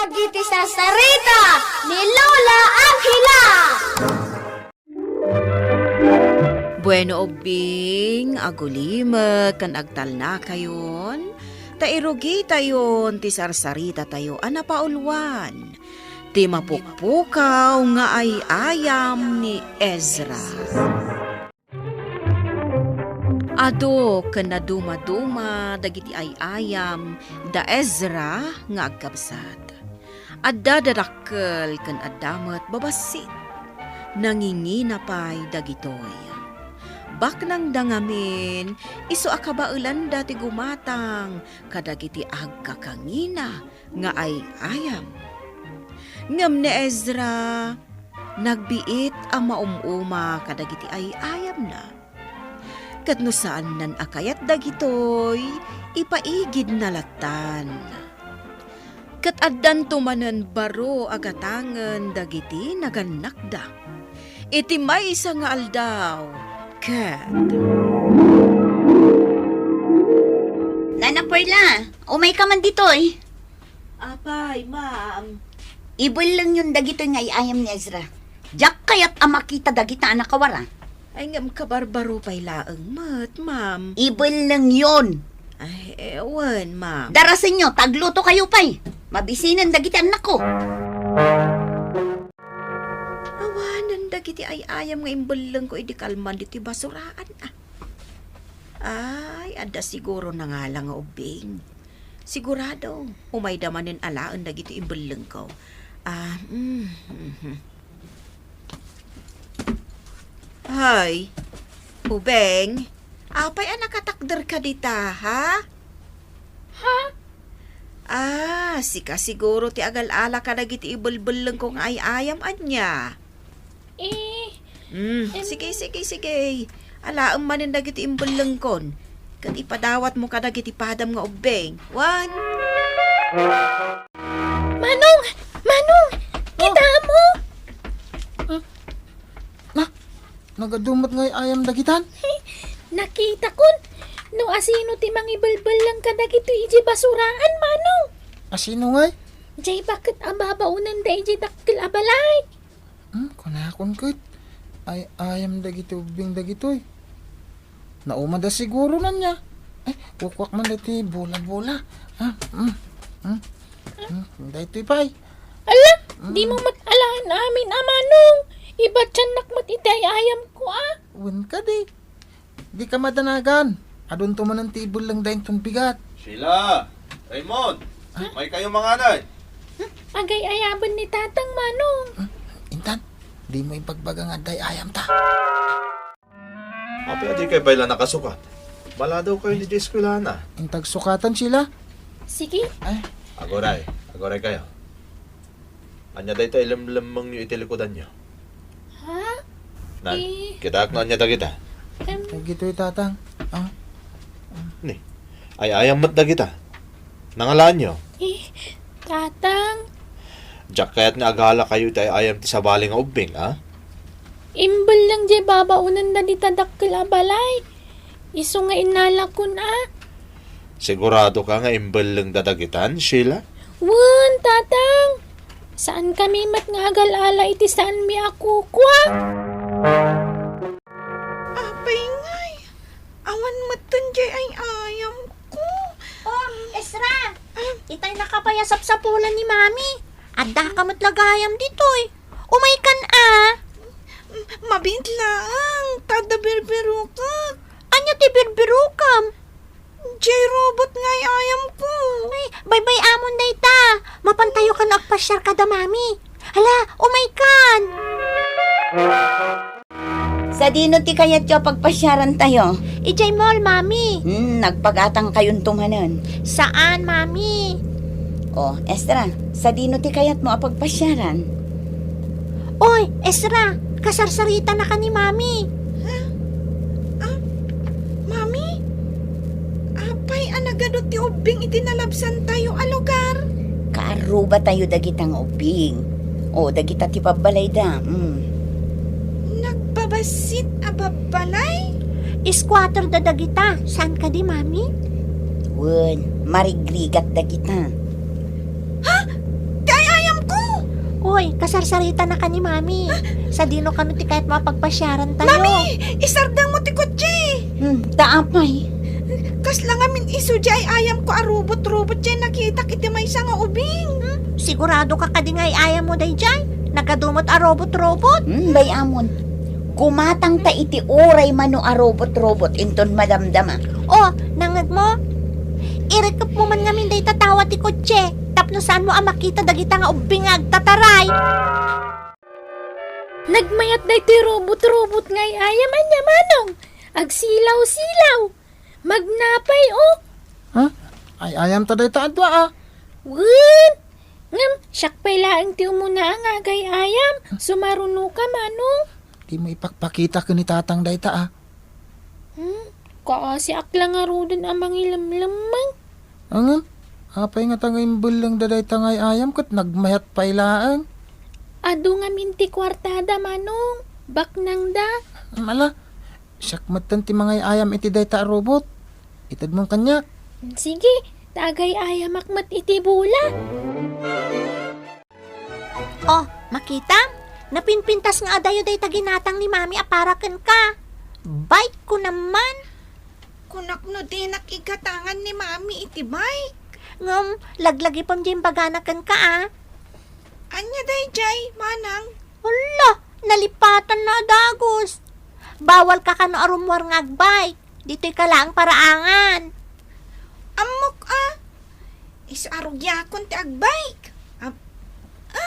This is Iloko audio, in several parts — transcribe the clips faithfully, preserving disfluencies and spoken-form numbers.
Dagiti sarsarita ni Lola Angela. Bueno, ubbing, agulimek ken agtalnakayon, ta irugitayon ti sarsaritatayo a napauluan, ti mapukpukaw nga ay-ayam ni Ezra. Adu ken nadumaduma dagiti ay-ayam da Ezra nga agkabsat. Adda dadakkel ken adda met babassit. Nangingina pay dagitoy. Baknangda ngamin, isu a kabaelanda ti gumatang kadagiti agkakangina nga ay-ayam. Ngem ni Ezra, nagbiit a maum-uma kadagiti ay-ayamna. Ket no saannan a kayat dagitoy, ipaigidna lattan. Ket addanto manen baro a gatangen dagiti nagannakda. Iti maysa nga aldaw, ket Nana Perla, umayka man ditoy. Apay, ma'am. Ibellengyon dagitoy nga ay-ayam ni Ezra. Diak kayat a makita dagita a nakawara. Ay, ngem kabarbaro pay laeng met, ma'am. Ibellengyon. Ay, eh, wen, ma'am. Darasenyo, ta aglutokayo pay. Mabisinen dagiti annakko. Awanen dagiti ay-ayam nga imbellengko idi kalman ditoy basuraan, ah. Ay, adda siguro nangala nga ubbing. Sigurado, umayda manen alaen dagiti imbellengko. Ah, mm, mhm. Hay, ubing, apay a nakatakderka dita, ha? Ha? Ah, sika siguro ti agal-ala kadagiti ibelbellengko nga ay-ayam, ania? Eh, Mm, em, sige, sige, sige. Alaem manen dagiti imbellengkon. Ket ipadawatmo kadagiti padam nga ubbing. Wen. Manong! Manong! Oh. Kitaem? Ah, na, nagadumat nga ay-ayam dagitan? Nakitakon no asino ti mangibelbelleng kadagitoy idiay basuraan, Manong. Asino ngay? Diay baket a babaonanda idiay dakkel a balay. Hmm, kunakon ket, ay-ayam dagiti ubbing dagitoy. Naumada siguro, ania. Ay, kukuak man daytoy bola-bola. Ah, hmm, hmm, hmm, daytoy pay. Ala, hmm. Dimo met alaen amin a, Manong. Ibatiannak met iti ay-ayamko, ah. Wen kadi. Dika madanagan. Adunto manen ti ibelleng dayton bigat. Sheila! Raymond! Ah? Maykayo manganay? Hmm? Agay-ayaben ni Tatang, Manong. Hmm? Intan, dimo ibagbaga nga adda ay-ayamta. Apay a dikay pay la nakasukat? Maladaw kayo idiay eskuelahan, ah. Intag sukatan, Sheila. Sige. Ay. Aguray, aguraykayo. Ania dayta ilemlemmengyo iti likudanyo? Ha? Nan, Eh. Kitaak no ania dagita. Em. Dagitoy, Tatang. Ah. Ni, ay-ayam met dagita. Nangalaanyo? Eh, Tatang. Diak kayat nga agalakayo iti ay-ayam ti sabali nga ubbing, a? Imbelleng diay babaonanda dita dakkel a balay. Isu nga innalakon, a. Sigurado ka nga imbellengda dagitan, Sheila? Wen, Tatang. Saankami met nga agal-ala iti saanmi a kukua. Apay ngay, awan metten diay ay-ayamko. Oh, Ezra! Ah. Itay naka pay a sapsapulan ni Mami. Addaka met la gayam ditoy. Umaykan a. Mabiit laeng, ta adda birbirokak. Ania ti birbirokam? Diay robot nga ay-ayamko. Ay, baybay-amon dayta. Mapantayo kano agpasiar kada Mami. Hala, umaykan. Sadino ti kayatyo a pagpasiarantayo? Idiay mall, Mami. Hmm, nagpagatangkayonto manen. Saan, Mami? Oh, Ezra, sadino ti kayatmo a pagpasiaran? Oy, Ezra, kasarsaritana ka ni Mami. Ha? Ah, Mami? Apay a nagadu ti ubbing iti nalabsantayo a lugar? Kaarrubatayo dagita nga ubbing. O, dagita ti babbalayda. Mm. Nagbabassit a babbalay? Squatter da dagita. Saan kadi, Mami? Wen, marigrigat dagita. Ha? Ti Uy, kasarsaritana ka ni Mami. Sadino kano ti kayatmo a pagpasiarantayo? Mami, isardengmo ti kotse. Hmm, ta apay? Kasla ngamin isu diay ayamko a robot-robot diay nakitak iti maysa nga ubing. Hmm, sigurado ka kadi nga ay-ayammo daydiay? Nagadu met a robot-robot? Hmm, bay-amon. Gumatangta iti uray mano a robot-robot inton madamdama. O, nangngegmo? Irikepmo man ngamin dayta tawa ti kotse tapno saanmo a makita dagita nga ubbing nga agtataray. Nagmayat daytoy robot-robot nga ay-ayam ania, Manong. Agsilaw-silaw. Magnapay, o. Ha? Ay-ayamta dayta a dua, a. Wen! Ngem, siak pay laeng ti umuna nga agay-ayam. Sumarunoka, Manong. Dimo ipakpakita ken ni Tatang dayta, a. Hmm, kaasiak la ngaruden a mangilemlemmeng. Ngem, apay ngata nga imbellengda dayta nga ay-ayam ket nagmayat pay laeng? Adu ngamin ti kuartada, Manong. Baknangda. Ala, siak metten ti mangay-ayam iti dayta a robot. Itedmon kaniak. Sige, ta agay-ayamak met iti bola. O, makitam? Napinpintas nga adayo dayta ginatang ni Mami a para kenka. Bike ko naman. Kunak no dinak igatangan ni Mami iti bike. Ngem, laglagipem diay imbagana kenka, a. Ania daydiay, Manang? Hala, nalipatanna a dagus. Bawalka kano a rummuar nga agbike. Ditoyka laeng paraangan. Ammok, a. Isu a rugiakon ti agbike. Ab-, a.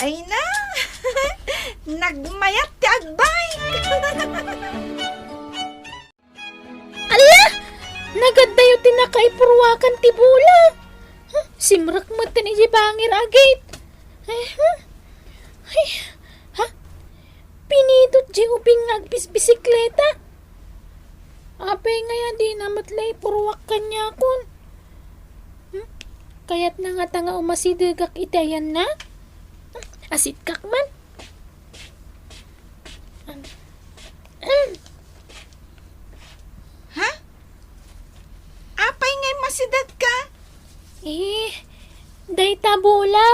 Ay na. Nagmayat ti agbike. Ala! Nagaddayo ti nakaipurwakan ti bola. Huh, simrek metten iti bangir a gate. Eh, huh? Ay, ha? Pinidot diay ubing nga agbisbisikleta. Apay ngay a dina met la ipurwak kaniakon? Hmm? Kayatna ngata nga umasidegak iti ayanna? Hmm? Asitkak man. Ha? Apay ngay masidegka? Eh, dayta bola.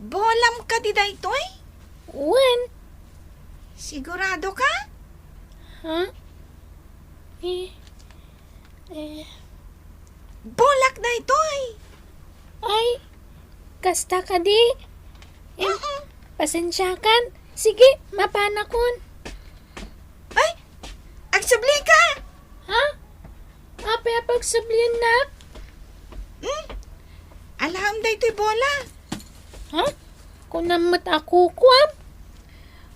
Bolam kadi daytoy? Wen. Sigurado ka? Ha? Eh, Eh. Bolak daytoy. Ay, kasta kadi? Eh, mm-mm. Pasensiakan. Sige, mapanakon. Ay, agsubli ka. Ha? Apay a pagsubliannak? Hmm? Alaem daytoy bola. Ha? Kunam met a kukuam?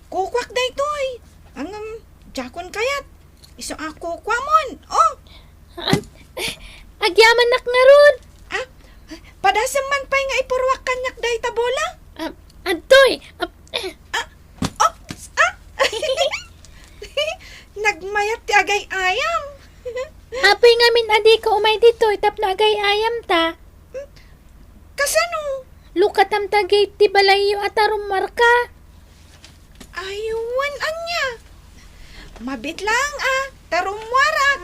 Kukuak daytoy. Ngem, diakon kayat. Isu a kukuamon. Oh! Ag-, agyamannak ngarud. Ah, padasem man pay nga ipurwak kaniak dayta bola. Ah, adtoy. Ah, eh. Ah, oops, ah. Nagmayat ti agay-ayam. Apay ngamin a dika umay ditoy tapno agay-ayamta? Kasano? Lukatam ta gate ti balayyo a tarummuarka. Ay, wen ania? Mabiit laeng a tarummuarak.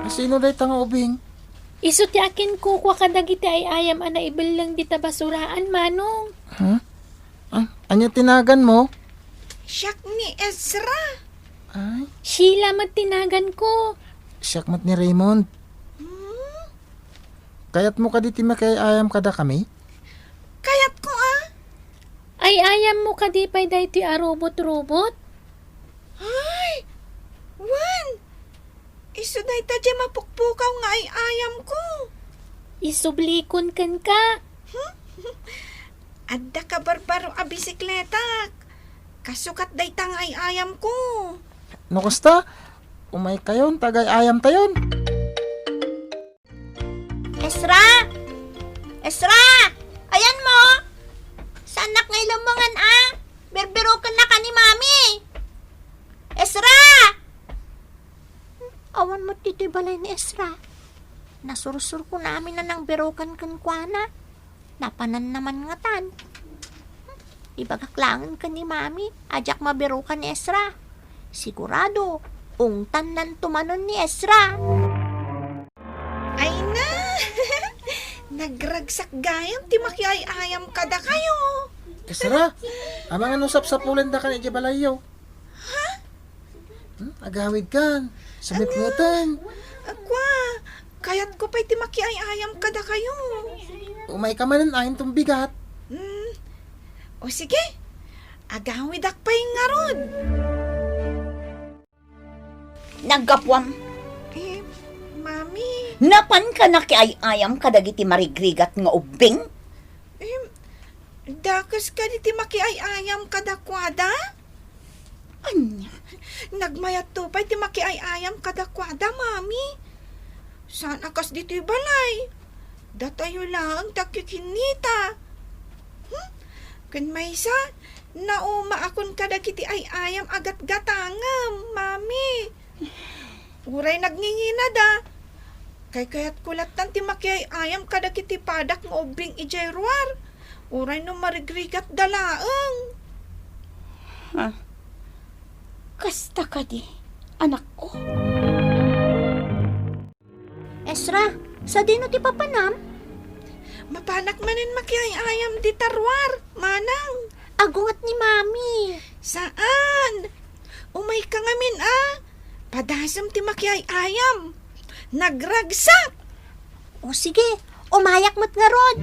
Asino dayta nga ubing? Isu ti akinkukua kadagiti ay-ayam a naibelleng dita basuraan, Manong. Ha? Ah, ania ti naganmo? Siak ni Ezra. Ay. Sheila met ti naganko. Siak met ni Raymond. Hmm? Kayatmo kadi ti makiay-ayam kadakami? Kayatko a. Ay-ayammo kadi pay daytoy a robot-robot? Ay! Wen! Isu dayta diay mapukpukaw nga ay-ayamko. Isublikon kenka. Hmm? Adda kabarbaro a bisikletak. Kasukat dayta nga ay-ayamko. No kasta, umaykayon, ta agay-ayamtayon. Ezra! Ezra! Ayanmo? Saannak nga ilemmengan a? Birbirokennak a ni Mami! Ezra! Awan met ditoy balay ni Ezra. Nasursurko amin a nangbirokan kenkuana. Napananna man ngatan. Ibagak laengen ken ni Mami a diak mabirokan ni Ezra. Sigurado, ungtannanto manen ni Ezra. Ay na! Nagragsak gayam ti makiay-ayam kadakayo. Ezra, amangan no sapsapulendaka idiay balayyo. Ha? Hmm? Agawidkan. Sumipngeten. Kua, kayatko pay ti makiay-ayam kadakayo. Umayka manen, inton bigat. Hmm. O sige, agawidak pay ngarud. Naggapuam. Eh, Mami. Napanka nakiay-ayam kadagiti marigrigat nga ubbing? Eh, dakes kadi ti makiay-ayam kadakuada? Ania? Nagmayatto pay ti makiay-ayam kadakuada, Mami. Saan a kas ditoy balay? Datayo laeng ti agkikinnita. Hmm? Ken maysa, naumaakon kadagiti ay-ayam a gatgatangem, Mami. Uray nagngingina da, kaykayatko lattan ti makiay-ayam kadagiti padak nga ubbing idiay ruar, uray no marigrigat da laeng. Ha? Kasta kadi, anakko? Ezra, sadino ti papanam? Mapanak manen makiay-ayam dita ruar, manang. Agunget ni Mami. Saan? Umayka ngamin a. Padasem ti makiay-ayam. Nagragsak. O sige, umayak met ngarud.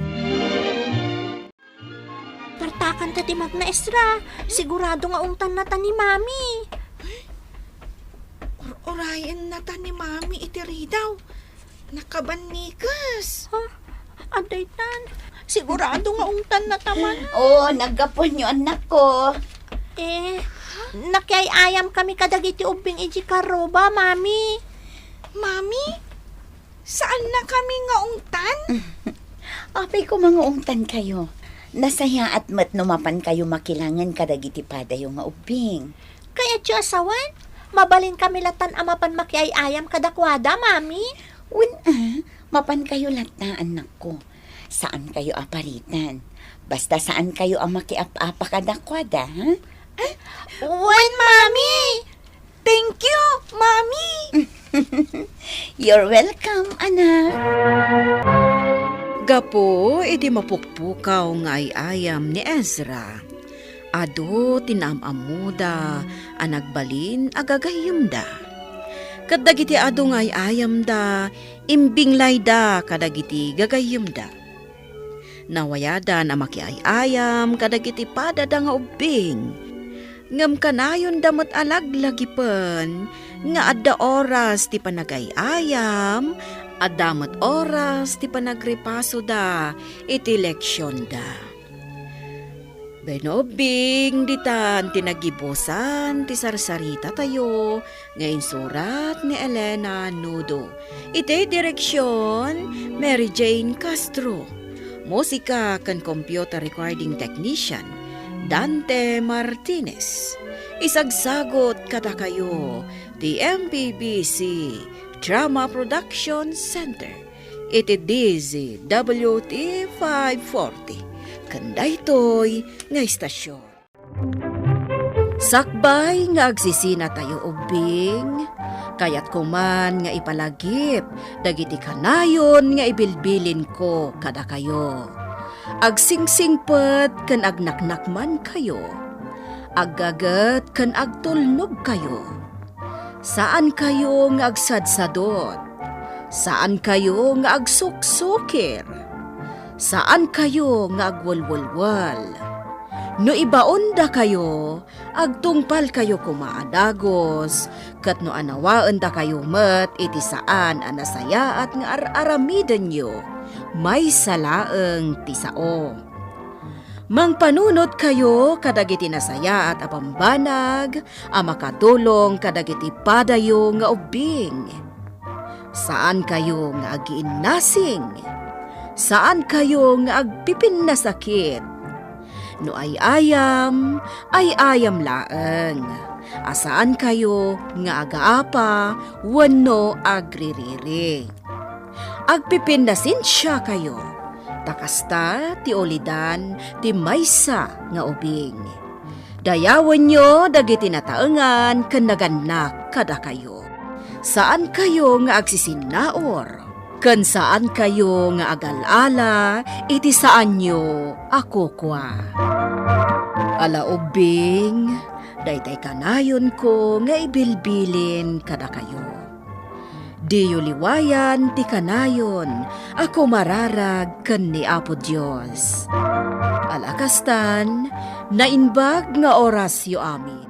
Partakanta ti magna, Ezra. Sigurado nga ungtannata ni Mami. Ur-urayennata ni Mami iti ridaw. Nakabannikes. Ha? Adaytan. Sigurado nga ungtannata man. Oo, naggapuanyo, anakko. Eh, nakiay-ayam kami kadagiti ubbing iti karruba, Mami. Mami? Saanna kami nga ungtan? Apay koma nga ungtan kayo. Nasayaat met no mapan kayo makilangen kadagiti padayo nga ubbing. Kayatyo a sawen, mabalin kami latan a mapan makiay-ayam kadakuada, Mami? Wen a, mapan kayo latta, anakko. Saan kayo a paritan. Basta saan kayo a makiap-apa kadakuada, ha? Wen, Mami! Thank you, Mami! You're welcome, anak. Gapu iti mapukpukaw nga ay-ayam ni Ezra, adu ti naam-ammoda a nagbalin a gagayyemda. Ket dagiti adu nga ay-ayamda, imbinglayda kadagiti gagayyemda. Nawayadan a makiay-ayam kadagiti padada nga ubbing. Ngem kanayonda met a laglagipen nga adda oras ti panagay-ayam, adda met oras ti panagripasoda iti leksionda. Beno, ubbing, ditan ti nagibusan ti sarsaritatayo nga insurat ni Elena Nudo. Iti direksion, Mary Jane Castro. Musika ken computer recording technician, Dante Martinez. Isagsagut kadakayo ti M P B C Drama Production Center iti D Z W T five forty. Ken daytoy nga istasyon. Sakbay nga agsisinatayo ubbing, kayatko man nga ipalagip dagiti kanayon nga ibilbilinko kadakayo. Agsingsingpet ken agnaknakmankayo, aggaget ken agtulnogkayo. Saankayo nga agsadsadot, saankayo nga agsuksukir, saankayo nga agwelwelwel. No ibaondakayo, agtungpalkayo koma a dagus, ket no anawaendakayo met iti saan a nasayaat nga ar-aramidenyo, maysa laeng ti sao. Mangpanunotkayo kadagiti nasayaat a bambanag a makatulong kadagiti padayo nga ubbing. Saankayo nga agiinnasing. Saankayo nga agpipinnasakit. No ay-ayam, ay-ayam laeng. A saankayo nga agaapa wenno agririri. Agpipinnasensiakayo, ta kasta ti ulidan ti maysa nga ubing. Dayawenyo dagiti nataengan ken nagannak kadakayo. Saankayo nga agsisinnaur. ken saankayo nga agal-ala iti saanyo a kukua. Ala ubbing, daytay kanayonko nga ibilbilin kadakayo. Diyo liwayan ti kanayon a kumararag ken ni Apo Dios. Ala kastan, naimbag nga orasyo amin.